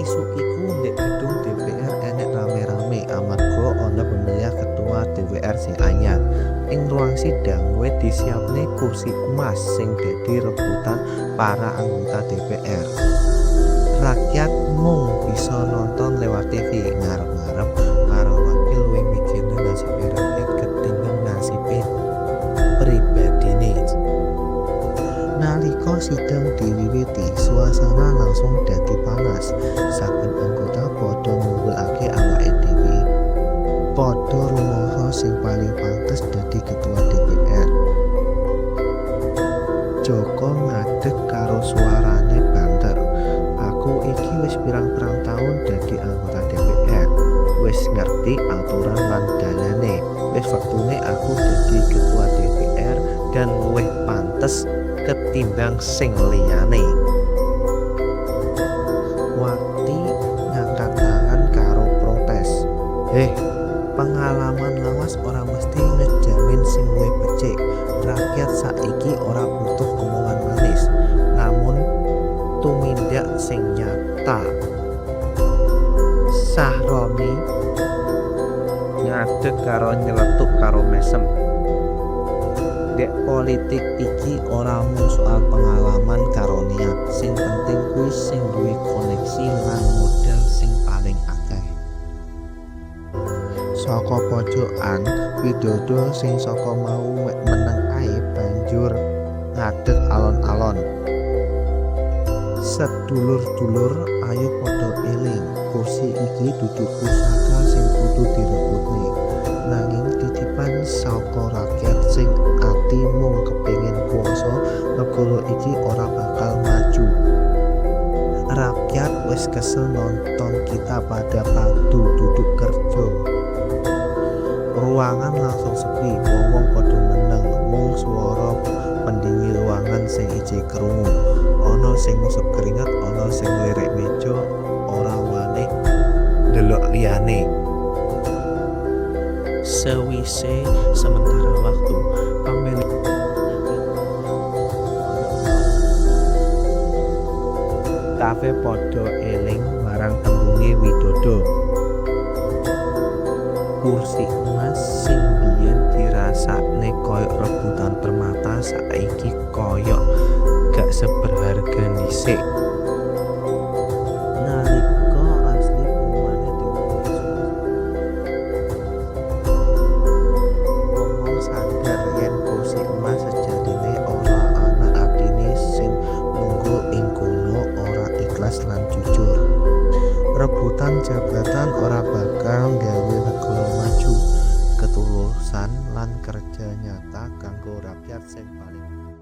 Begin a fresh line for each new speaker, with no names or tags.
Isuk iku ndek gedung DPR enek rame-rame amarga ana pemilihan ketua DPR sing anyar. Ing ruang sidang wis disiapne kursi emas sing dadi rebutan para anggota DPR. Rakyat mung bisa nonton lewat TV, ngarep-ngarep para wakil luwih mikirne nasibe rakyat ketimbang nasibe pribadine. Nalika sidang diwiwiti, suasana langsung dadi panas. Saben anggota padha ngunggulake awake dhewe. Padha rumangsa sing paling pantes dadi ketua DPR. Joko ngadeg karo suarane banter. "Aku iki wis pirang-pirang taun dadi anggota DPR. Wis ngerti aturan lan dalane. Wis wektune aku dadi ketua DPR dan luwih pantes ketimbang sing liyane." Wati ngangkat tangan karo protes. "Heh, pengalaman lawas ora mesti ngejamin sing luwih becik. Rakyat saiki ora butuh omongan manis, namun tumindak sing nyata." Sahroni ngadeg karo nyeletuk karo mesem. "Dek, politik iki ora mung soal pengalaman karo niat. Sing penting kuwi sing duwe koneksi lan modal sing paling akeh." Saka pojokan, Widodo sing saka mau mek meneng ae banjur ngadeg alon-alon. "Sedulur-dulur, ayo padha eling. Kursi iki dudu pusaka sing kudu direbutne, nanging titipan saka rakyat. Sing ati mung kepengin kuasa, negara iki ora bakal maju. Rakyat wis kesel nonton kita pada padu duduk kerja." Ruangan langsung sepi, wong-wong padha meneng, mung swara pendingin ruangan sing ijik krungu. Ana sing ngusap keringet, ana sing nglirik meja, ora wani ndelok liyane. Sewise sementara waktu pemilihan kabeh padha eling marang tembunge Widodo. Kursi emas sing biyen dirasakne koyok rebutan permata saiki koyok gak seberharga dhisik. Nalika asli pengumumane diumumke, wong-wong sadar yen kursi emas sejatine ora ana artine sing lungguh ing kono ora ikhlas lan jujur. Rebutan jabatan ora bakal nggawe negara maju. Ketulusan lan kerja nyata kanggo rakyat sing paling